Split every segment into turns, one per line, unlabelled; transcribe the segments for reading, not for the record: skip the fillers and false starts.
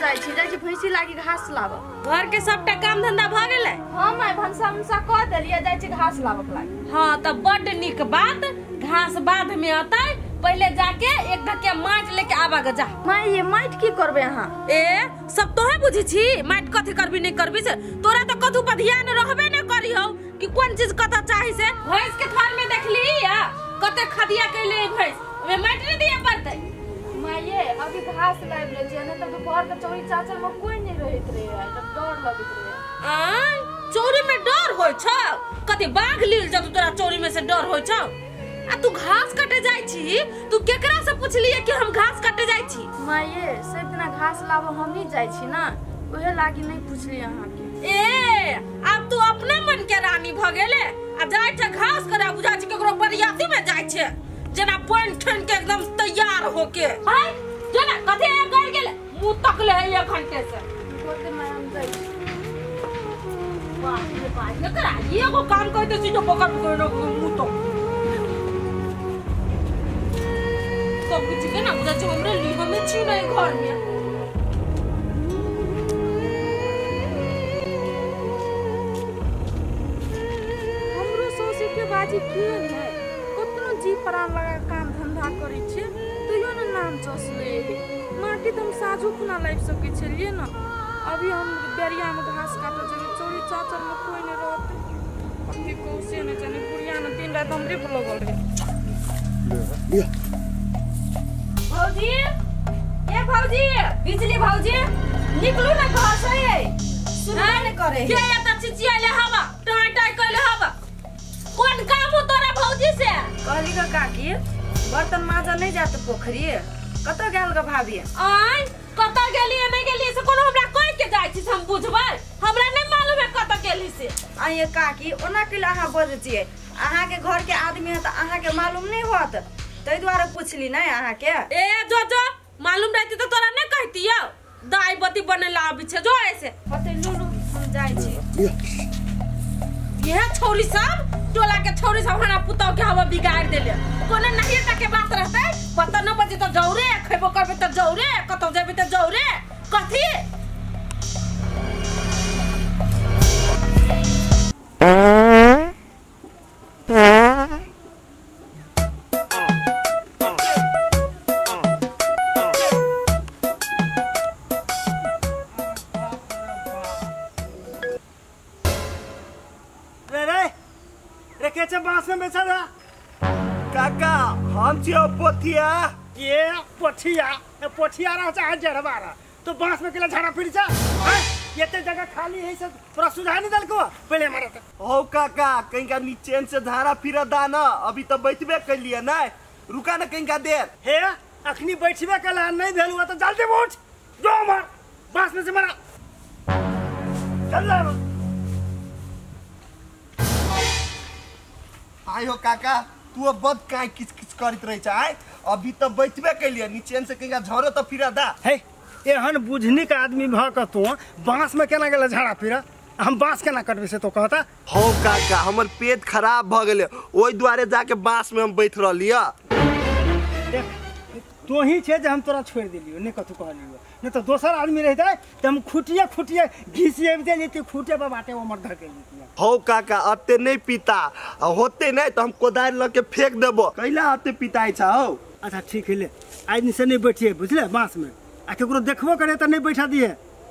जाइ छी भैंसी लागी घास लाबऽ।
घर के सबटा काम धंधा भ गेलै?
हां माय, भनसा उनसा क देलियै, जाइ छी घास लाबऽ लागी।
हां त बड नीक बात, घास बाद में अतै, पहले जाके एक ढकिया माटि लेके आबा ग जा।
माय ये माटि की करबै अहाँ?
ए सब तोहे बुझी छी माटि कथी करबी नहीं करबी से, तोरा त कथू पर ध्यान रहबे नहीं करी हो कि कोन चीज कत चाही से। भैंस के थार में देखली या कते खदिया कैले भैंस, ओमे माटि नहीं दिए पड़तै।
माये अभी घास लाबि ले छियै, नहीं त दोपहर के चौरी चाचर में कोई नहीं रहैत रहे, तब डर लगैत रहे।
आय चौरी में डर होय छौ? कथी बाघ लील जब तोरा चौरी में से डर होय छौ? आ तू घास काटे जाय छी, तू केकरा से पुछलिए कि हम घास काटे जाय छी?
माये सब दिना घास लाबऽ हम नहीं जाय छी ना, ओहे लागी नहीं पुछली अहाँ के।
ए अब तू अपना मन के रानी भ गेले आ जाय छ घास करा बुझा छी केकरो बरियाती में जाय छे, जेना पानि ठन के एकदम तैयार होके। हाय जेना कथि गड़ गेले मुंह तकले है एक घंटे से।
होते माय हम जाय छी।
वाह रे बाप, एकरा एगो काम कहते छी जो पकड़ के मुंह तो सब कुछ के ना बुझा छी हमरे ली हमें छी नहीं घर में।
हमरो सोचे के बाजी केहन है, कतनो जी प्राण लगा काम धंधा करै छियै तैयो न नाम चसले। माटी त हम साझो खुना लाबि सकै छलियै न, अभी हम बेरिया में घास काटऽ जेबै, चौरी चाचर में कोई नहीं रहतै, कथी कहू से नहीं जानी। बुढ़िया न दिन राति हमरे पर लगल रहे।
भौजी ए भौजी, बिजली भौजी निकलू ना घर से,
सुनबे नहीं करे
के एत चिचियाले हवा टाय टाय कइले हवा, कोन काम हो तोरा भौजी से?
कहली ग काकी बर्तन माजऽ नहीं जात पोखरी, कतऽ गेल ग भाभी?
आय कतऽ गेली नहीं गेली से कोनो हमरा कह के जाय छी से हम बुझबै, हमरा नहीं मालूम है कतऽ गेली से।
आय काकी ओना केला अहाँ बजै छियै, अहाँ के घर के आदमी है त अहाँ के मालूम नहीं होत, तै दुआरे पुछली नहीं अहाँ के।
ए जो जो मालूम रहती तो तोरा नहीं कहतियो, दाई बत्ती बनेला आबी छे जो ऐसे।
होते लूलू हम जाय छी।
यह छोरी सब टोला के छोरी सब हमारा पुतौ के हवा बिगाड़ देले, कोनो नहीं तक के बात रहतै, पता न बजे त जौरे खैबो करबे त जौरे, कतौ जेबे त जौरे कथी।
बांस में बैठा था
काका, हम छियो पोथिया।
ये पोथिया पोथिया रहा चाहे जड़वा रहा तो बांस में केला झाड़ा फिर जा, ये जगह खाली है सब थोड़ा सुझा नहीं दल को पहले मारा था।
हो काका कहीं का नीचे से धारा फिर दाना, अभी तो बैठबे कैलिए ना, रुका ना कहीं का देर।
हे अखनी बैठबे कला नहीं भेल हुआ तो जल्दी उठ जो मार बांस में से मारा चल जा।
आय हो काका तू अब बद काय किच किच करत रहे छ, आय अभी तो बैठबे कैलिए नीचे से कहीं झरो तो फिरा दा।
हे एहन बुझनी के आदमी भ के तू बांस में केना गेले झाड़ा फिरा, हम बांस केना कटबे से तो कहता।
हो काका हमर पेट खराब भ गेले ओइ दुआरे जाके बांस में हम बैठ रहलिया।
देख तो ही छे जे हम तोरा छोड़ देलियो नहीं कथू कहलियो, नहीं तो दोसर आदमी रहते त हम खुटिया खुटिया घिसिए देलिए, खुटे पर बाटे ओमर धकेल देतिए।
हो काका अते नहीं पीता होते नहीं तो हम कोदारि ल के फेंक देबो, कैला अते पिताई छ हो।
अच्छा ठीक है ले आज से नहीं बैठिए बुझले बांस में, आ केकरो देखबो करे त नहीं बैठा दिए,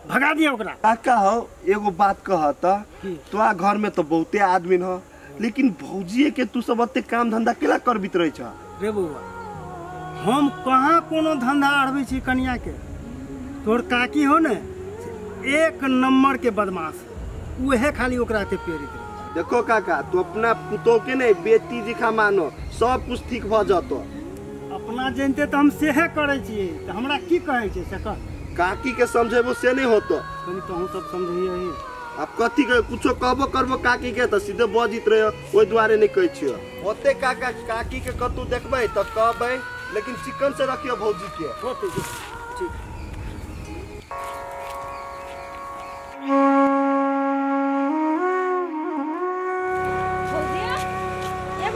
भगा दिए ओकरा।
काका हो एगो बात कह त, तोरा घर में तो बहुते आदमी ह, लेकिन भौजीए के तू सब अते काम धंधा केला करबित रहे छ?
रे बौआ हम कहाँ कोनो धंधा अड़बै छी कनिया के, तोर काकी हो ने एक नंबर के बदमाश, उहे खाली ओकरा ते प्रेरित रहे।
देखो काका तू अपना पुतोह के नहीं बेटी जिखा मानो, सब कुछ ठीक भ जतो।
अपना जनते तो हम सेहे करै छियै त हमरा की कहै छै से कह।
काकी के समझेबो से नहीं होतो,
कनी तोहू सब समझियही।
अब कथी के कुछो कहबो करबो काकी के त सीधे बजित रहे, ओइ दुआरे नहीं कहै छियो। होते काका काकी के कतौ देखबै त कहबै, लेकिन चिकन से रखियो भौजी के।
होते ठीक।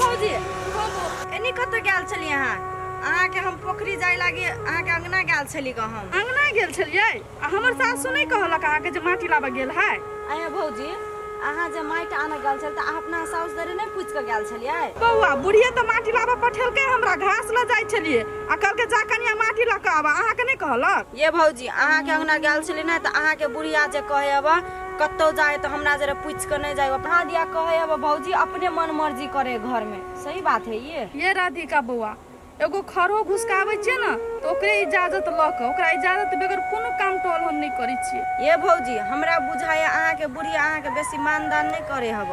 भौजी ए भौजी एनी कतऽ गेल छलियै अहाँ? अहाँके हम पोखरी जाय लागी अहाँके अंगना गेल छली ग। हम
अंगना गेल छलियै आ हमर सासु नहि कहलक अहाँके जे माटी लाबऽ गेल है।
अये भौजी अहाँ जे माटि आनऽ गेल छल तऽ अहाँ अपना साउस दरे नहि पूछि कऽ गेल छलियै?
बौआ बुढ़िया तऽ माटी लाबऽ पठेलकै, हमरा घास लऽ जाइ छलियै आ कहलकै जा कनिया माटी लऽ कऽ आबऽ, अहाँके नहि कहलक?
ये भौजी अहाँके अंगना गेल छली ने तऽ अहाँके बुढ़िया जे कहै अब कतौ जाए तऽ हमरा जरा पूछि कऽ नहि जाय, अपना दिया कहै अब भौजी अपने मन मर्जी करे घर में। सही बात है ये
राधिका बौआ एगो खरो घुसकाबै छियै ने तऽ ओकरे इजाजत लऽ कऽ, ओकरा इजाजत बगैर कोनो काम टोल हम नहि करै छियै।
ये भौजी हमरा बुझाइए अहाँके बुढ़िया अहाँके बेसी मानदान नहि करे हब,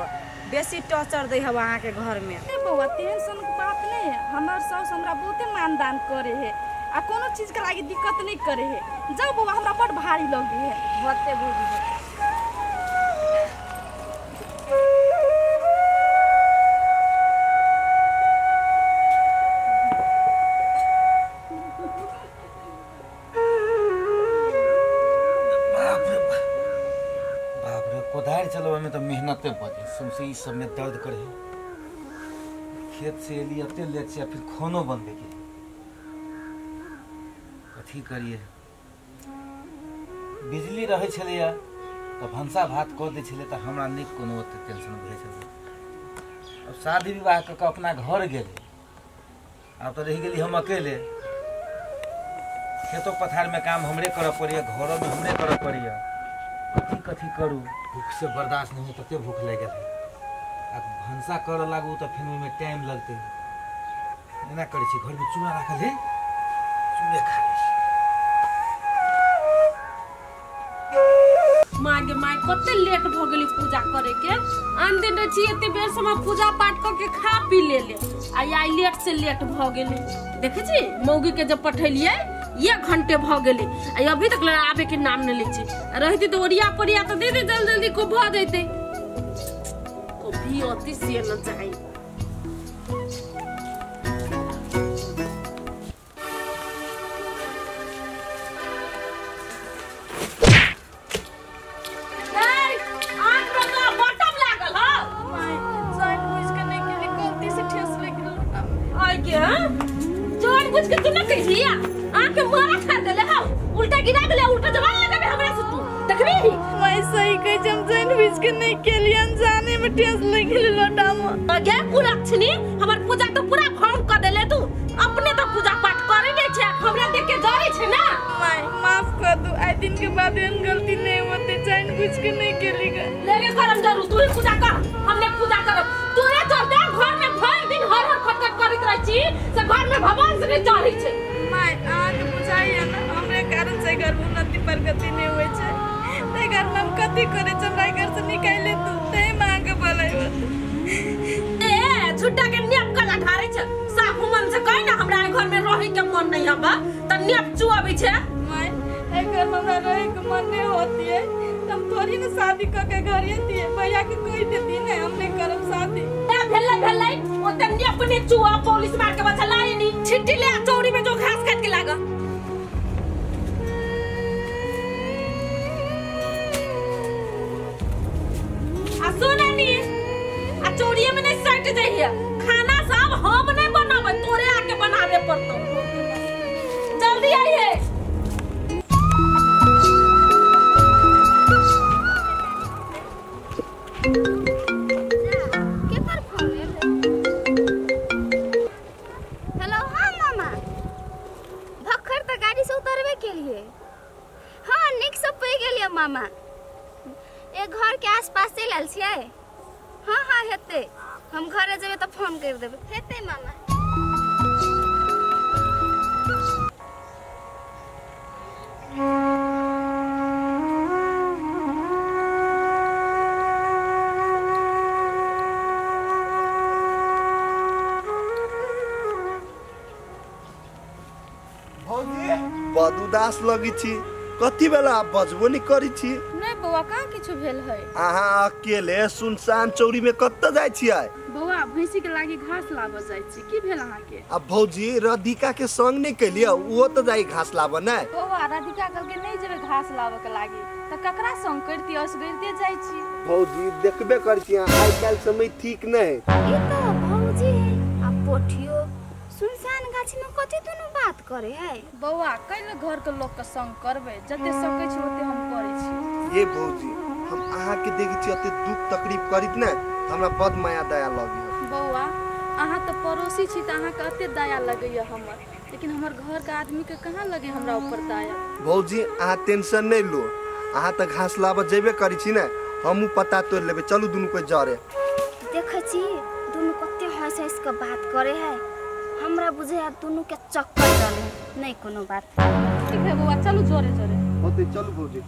बेसी टॉर्चर दै हब अहाँके घर में।
नहीं बौआ तेहन सन बात नहीं है, हमर साउस हमरा बहुते मानदान करे है आ कोनो चीज के लागी दिक्कत नहीं करे है। जाओ बौआ हमरा बड़ भारी लगे है।
होते भौजी होते।
चलबे में तो मेहनते बजे सौंसे ई सब में दर्द करे। खेत से एली एते लेट से फिर खानो बनबे के कथी करिए। बिजली रहे छलैया तो भनसा भात कऽ दै छलै तऽ हमरा नहि कोनो ओते टेंशन बुझै छलै। अब शादी विवाह कऽ के अपना घर गेलै, आब तऽ रहि गेली हम अकेले। खेतो पथार में काम हमरे करऽ पड़ैया, घरों में हमरे करऽ पड़ैया। कथी कथी करू, भूख से बर्दाश्त नहीं हो, तते भूख लागि गेल। आ भनसा करऽ लागू तऽ फेर ओहिमे टाइम लगतै। एना करै छी घरमे चूड़ा राखल है, चूड़े खा लै छी।
माँ गे माय कते लेट भ गेली पूजा करे के। आन दिन छी एते बेर समय पूजा पाठ क के खा पी ले ले, आ आई लेट से लेट भ गेली। देखे छी मौगी के जब पठेलिए 1 घंटे भ गेली आ अभी तक आबे के नाम नहीं लै छी। रहती तो ओरिया परिया तो दे दे जल्दी जल्दी को भ जैते। कभी अति से न चाही। हमर पूजा तो पूरा भंग कर देले तू। अपने तो पूजा पाठ करे नहीं छे, हमरा देख के जरे छे ना।
माय माफ कर दू, आई दिन के बाद एहन गलती नहीं होते, जान बुझ के नहीं केली ग।
लेके करम जरूर, तू ही पूजा कर, हमने पूजा करब। तोरे चलते घर में भर दिन हर हर खटखट करैत रहै छी, से घर में भगवान से नहीं चढ़ै छे।
माय अहाँ के बुझाइए ना हमरे कारण से घर में उन्नति प्रगति नहीं होय छे। ते घर में हम कथी करे छे, हमरा घर से निकाले तू ते मां के बोलाई होते।
ए झूठा के नेप कला ढारे छे, साफ मन से कहि ना हमरा घर में रहे के मन नहीं हबा त नेप चुआबै छे।
माय ए घर में हमरा रहे के मन नहीं होती है, हम थोड़ी ना शादी क के घर एती, भैया के कहि देती ना हम नहीं करब शादी।
ए भेलै भेलै ओते नेप ने चुआ पुलिस मार के बचा लाई नी छिट्टी ले चौरी में जो घास काट के लागा। आ सुन नी आ चौरिये में नहीं सट जाइए, खाना सब हम नहीं बनाबे, तोरे आके बनाबे पड़तो। जल्दी आइए।
केकर फोन एलै? हेलो हाँ मामा, भक्खर तऽ गाड़ी से उतरबे केलिए। हाँ नीक से पै गेलिए मामा, एक घर के आसपास चलि आयल छियै। हाँ हाँ हेतै, हम घरे जेबै तऽ फोन करि देबै। हेतै मामा।
भौजी बड उदास लगै छी, कथी बेला बजबो नहीं करै छी?
नहीं बौआ कहाँ किछु भेल है।
अहाँ अकेले सुनसान चौरी में कतऽ जाइ छियै?
बौआ भैंसी के लागी घास लाबऽ जाइ छी। की भेल अहाँ के?
आ भौजी राधिका के संग नहीं केलियै, उहो तऽ जाइ घास लाबऽ नै?
बौआ राधिका कहलकै नहीं जेबै घास लाबऽ के लागी, तऽ ककरा संग करती, असगरिते जाइ छी।
भौजी देखबे करै छी आइ काल्हि समय ठीक नहीं।
ई तऽ भौजी है आ पोठियो सुनसान गाछी में कथी दुनू बात करे है।
बौआ कैले घर के लोग के संग करबै, जते सकै छी ओते हम करै छी।
ये भौजी हम अहाँ के देखै छी अते दुख तकलीफ करित ने हमरा बड माया दया लगे।
बौआ अहाँ तऽ पड़ोसी छी तऽ अहाँके अते दया लगैया हमर, लेकिन हमर घर के आदमी के कहाँ लगे हमरा ऊपर दया।
भौजी अहाँ टेंशन नहीं लो, अहाँ तऽ घास लाबऽ जेबे करै छी ने, हमहूँ पता तोड़ि लेबै। चलू दुनू कोइ जरे।
देखै छी दुनू कते हंस हंस के बात करे है, हमरा बुझे है दुनू के चक्कर चले। नहीं कोनो बात।
ठीक है बौआ चलू जोरे जोरे।
होते चलू भौजी।